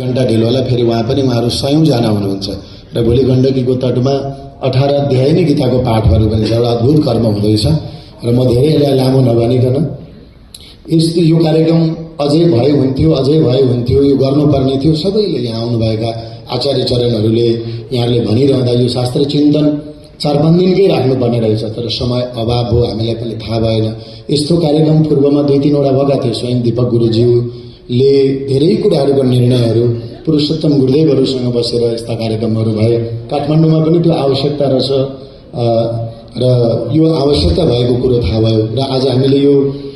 घण्टा ढिलो होला, फेरि उहाँ पनि उहाँहरू स्वयंजना हुनुहुन्छ र भोलि गण्डकीको तटमा 18 अध्याय नै गीताको पाठ गर्नु पनि एउटा अद्भुत कर्म हुँदैछ र म धेरै यसलाई लामो नभनिकन यस्तो यो कार्यक्रम अझै भए हुन्थ्यो, यो गर्नुपर्ने थियो। सबैले यहाँ आउनुभएका आचार्य चरणहरूले यहाँले भनिरहँदा यो शास्त्र चिन्तन 4-5 दिनकै राख्नुपर्ने रहेछ, तर समय अभाव हो, हामीलाई पनि थाहा भएन। यस्तो कार्यक्रम पूर्वमा 2-3 वटा भएका थिए। स्वयं दीपक गुरुज्यूले धेरै कुराहरूको निर्णयहरू पुरुषोत्तम गुरुदेवहरूसँग बसेर यस्ता कार्यक्रमहरू भए। काठमाडौँमा पनि त्यो आवश्यकता रहेछ र यो आवश्यकता भएको कुरो थाहा भयो र आज हामीले यो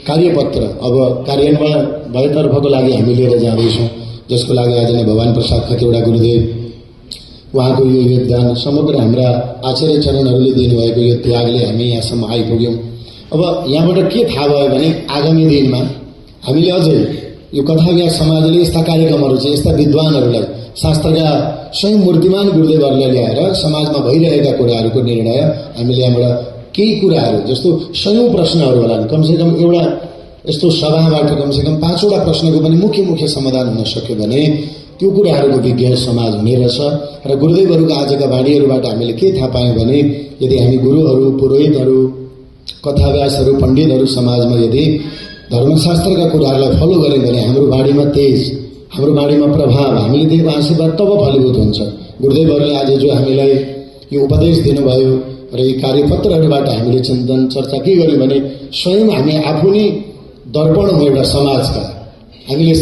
कार्यपत्र अब कार्यान्वयन भएतर्फको लागि हामी लिएर जाँदैछौँ, जसको लागि आज नै भगवान प्रसाद खतिवडा गुरुदेव उहाँको यो योगदान समग्र हाम्रा आचार्य चरणहरूले दिनुभएको यो त्यागले हामी यहाँसम्म आइपुग्यौँ। अब यहाँबाट के थाहा भयो भने आगामी दिनमा हामीले अझै यो कथाव्यास समाजले यस्ता कार्यक्रमहरू चाहिँ यस्ता विद्वानहरूलाई शास्त्रका स्वयं मूर्तिमान गुरुदेवहरूलाई ल्याएर समाजमा भइरहेका कुराहरूको निर्णय हामीले यहाँबाट केही कुराहरू जस्तो 100 प्रश्नहरू होला, कमसेकम एउटा यस्तो सभाबाट कमसेकम 5 वटा प्रश्नको पनि मुख्य समाधान हुन सक्यो भने त्यो कुराहरूको विज्ञान समाज हुने रहेछ। र गुरुदेवहरूको आजका बाणीहरूबाट हामीले के थाहा पायौँ भने यदि हामी गुरुहरू, पुरोहितहरू, कथाव्यासहरू, पण्डितहरू समाजमा यदि धर्मशास्त्रका कुराहरूलाई फलो गऱ्यौँ भने हाम्रो बाणीमा तेज, हाम्रो बाणीमा प्रभाव, हामीले दिएको आशीर्वाद तब फलीभूत हुन्छ। गुरुदेवहरूले आज जो हामीलाई यो उपदेश दिनुभयो र यी कार्यपत्रहरूबाट हामीले चिन्तन चर्चा के गर्यौँ भने स्वयं हामी आफू नै दर्पण हो एउटा समाजका। हामीले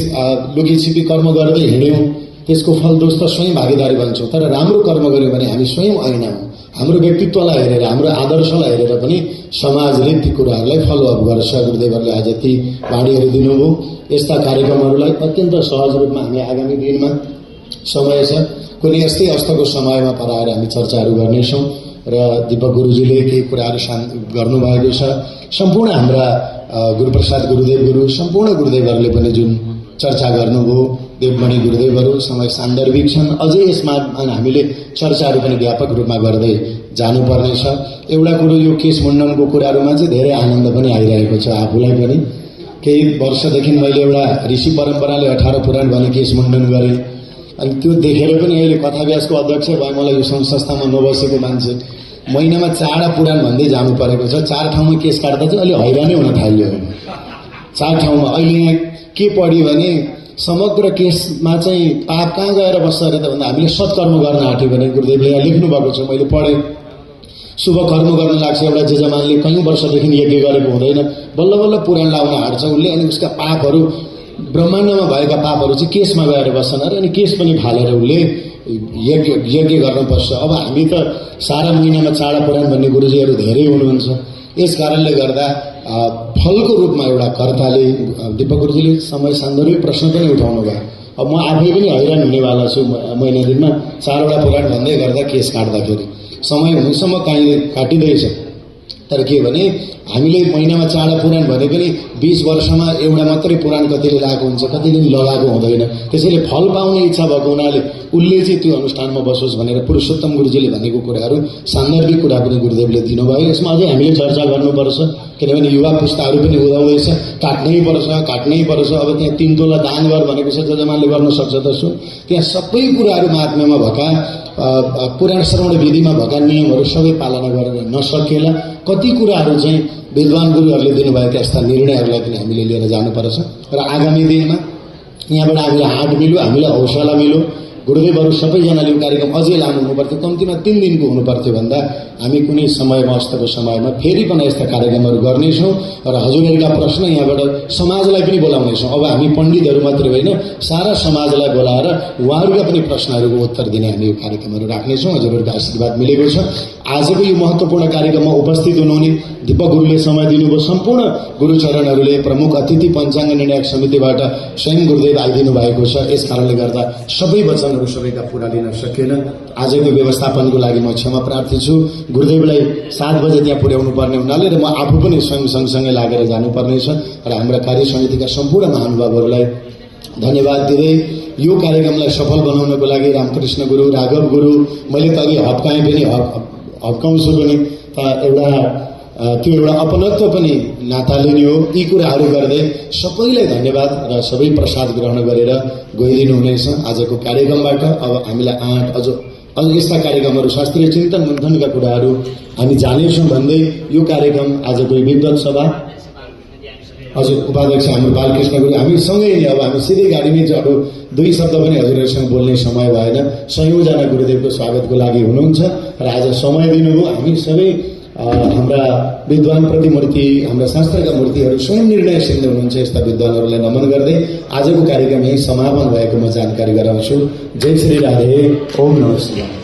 लुकीछिपी कर्म गर्दै हिँड्यौँ, त्यसको फल दोष त स्वयं भागीदारी बन्छौँ, तर राम्रो कर्म गऱ्यौँ भने हामी स्वयं ऐना हौँ। हाम्रो व्यक्तित्वलाई हेरेर, हाम्रो आदर्शलाई हेरेर पनि समाजले ती कुराहरूलाई फलोअप गर्छ। गुरुदेवहरूले आज ती बाणीहरू दिनुभयो। यस्ता कार्यक्रमहरूलाई अत्यन्त सहज रूपमा हामी आगामी दिनमा समय छ कुनै यस्तै अस्तको समयमा पराएर हामी चर्चाहरू गर्नेछौँ र दीपक गुरुजीले केही कुराहरू गर्नुभएको छ। सम्पूर्ण हाम्रा गुरुप्रसाद गुरुदेव गुरु सम्पूर्ण गुरुदेवहरूले पनि जुन चर्चा गर्नुभयो, देवमणि गुरुदेवहरू समय सान्दर्भिक छन्। अझै यसमा हामीले चर्चाहरू पनि व्यापक रूपमा गर्दै जानुपर्नेछ। एउटा कुरो यो केश मुण्डनको कुराहरूमा चाहिँ धेरै आनन्द पनि आइरहेको छ आफूलाई पनि। केही वर्षदेखि मैले एउटा ऋषि परम्पराले 18 पुराण भने केश मुण्डन गरेँ, अनि त्यो देखेर पनि अहिले कथाव्यासको अध्यक्ष भए मलाई यो सङ्घ संस्थामा नबसेको मान्छे महिनामा 4 पुराण भन्दै जानु परेको छ। 4 ठाउँमा केस काट्दा चाहिँ अलि हैरानै हुन थाल्यो। 4 ठाउँमा अहिले यहाँ के पढ्यो भने समग्र केसमा चाहिँ पाप कहाँ गएर बस्छ अरे त भन्दा हामीले सत्कर्म गर्न आँट्यो भने गुरुदेवले यहाँ लेख्नु भएको छ, मैले पढेँ। शुभ कर्म गर्न लाग्छ एउटा जजमानले, कयौँ वर्षदेखि यज्ञ गरेको हुँदैन, बल्ल बल्ल पुराण लाउन हाट्छ उसले, अनि उसका पापहरू ब्रह्माण्डमा भएका पापहरू चाहिँ केसमा गएर बस्छन् अरे, अनि केस पनि फालेर उसले यज्ञ गर्नुपर्छ। अब हामी त सारा महिनामा 4 पुराण भन्ने गुरुजीहरू धेरै हुनुहुन्छ। यस कारणले गर्दा फलको रूपमा एउटा कर्ताले दीपक गुरुजीले समय सान्दर्भिक प्रश्न पनि उठाउनु भयो। अब म आफै पनि हैरान हुनेवाला छु। महिना दिनमा 4 वटा पुराण भन्दै गर्दा केस काट्दाखेरि समय हुनुसम्म काटिँदैछ। तर के भने हामीले महिनामा 4 पुराण भने पनि 20 वर्षमा एउटा मात्रै पुराण कतिले लगाएको हुन्छ, कतिले लगाएको हुँदैन। त्यसैले फल पाउने इच्छा भएको हुनाले उसले चाहिँ त्यो अनुष्ठानमा बसोस् भनेर पुरुषोत्तम गुरुजीले भनेको कुराहरू सान्दर्भिक कुरा पनि गुरुदेवले दिनुभयो। यसमा अझै हामीले चर्चा गर्नुपर्छ, किनभने युवा पुस्ताहरू पनि उदाउँदैछ, काट्नै पर्छ। अब त्यहाँ 3 तोला दान गर भनेको छ, जजमानले गर्न सक्छ त सुन। त्यहाँ सबै कुराहरू महात्म्यमा भएका पुराण श्रवण विधिमा भएका नियमहरू सबै पालना गरेर नसकेला कति कुराहरू चाहिँ विद्वान गुरुहरूले दिनुभएका यस्ता निर्णयहरूलाई पनि हामीले लिएर जानुपर्छ। र आगामी दिनमा यहाँबाट हामीलाई हाट मिल्यो, हामीलाई हौसला मिल्यो। गुरुदेवहरू सबैजनाले यो कार्यक्रम अझै लामो हुनुपर्थ्यो, कम्तीमा 3 दिनको हुनुपर्थ्यो भन्दा हामी कुनै समयमा अस्तको समयमा फेरि पनि यस्ता कार्यक्रमहरू गर्नेछौँ र हजुरहरूका प्रश्न यहाँबाट समाजलाई पनि बोलाउनेछौँ। अब हामी पण्डितहरू मात्रै होइन, सारा समाजलाई बोलाएर उहाँहरूका पनि प्रश्नहरूको उत्तर दिने हामी यो कार्यक्रमहरू राख्नेछौँ। हजुरहरूको आशीर्वाद मिलेको छ। आजको यो महत्त्वपूर्ण कार्यक्रममा उपस्थित हुनुहुने दीपक गुरुले समय दिनुभयो। सम्पूर्ण गुरुचरणहरूले प्रमुख अतिथि पञ्चाङ्ग निर्णायक समितिबाट स्वयं गुरुदेव आइदिनु भएको छ। यस कारणले गर्दा सबै वचनहरू सबैका पुरा लिन सकिएन। आजको व्यवस्थापनको लागि म क्षमा प्रार्थी छु। गुरुदेवलाई 7 बजे त्यहाँ पुर्याउनु पर्ने हुनाले र म आफू पनि स्वयं सँगसँगै लागेर जानुपर्नेछ र हाम्रा कार्य समितिका सम्पूर्ण महानुभावहरूलाई धन्यवाद दिँदै यो कार्यक्रमलाई सफल बनाउनको लागि रामकृष्ण गुरु, राघव गुरु, मैले त अघि हप्काएँ पनि हप्काउँछु पनि, एउटा त्यो एउटा अपनत्व पनि नाताले नै हो। यी कुराहरू गर्दै सबैलाई धन्यवाद र सबै प्रसाद ग्रहण गरेर गइदिनु हुनेछ आजको कार्यक्रमबाट। अब हामीलाई अझ यस्ता कार्यक्रमहरू शास्त्रीय चिन्तन मन्थनका कुराहरू हामी जानेछौँ भन्दै यो कार्यक्रम आजको विद्वत सभा हजुर उपाध्यक्ष हाम्रो बालकृष्ण गुरुङ हामी सँगै नै अब हामी सिधै गाडीमै अब 2 शब्द पनि हजुरहरूसँग बोल्ने समय भएन। 100 जना गुरुदेवको स्वागतको लागि हुनुहुन्छ र आज समय दिनुभयो। हामी सबै हाम्रा विद्वान प्रतिमूर्ति हाम्रा शास्त्रका मूर्तिहरू स्वयं निर्णयशील हुनुहुन्छ। यस्ता विद्वानहरूलाई नमन गर्दै आजको कार्यक्रम यही समापन भएको म जानकारी गराउँछु। जय श्री राधे। ओम नमः शिवाय।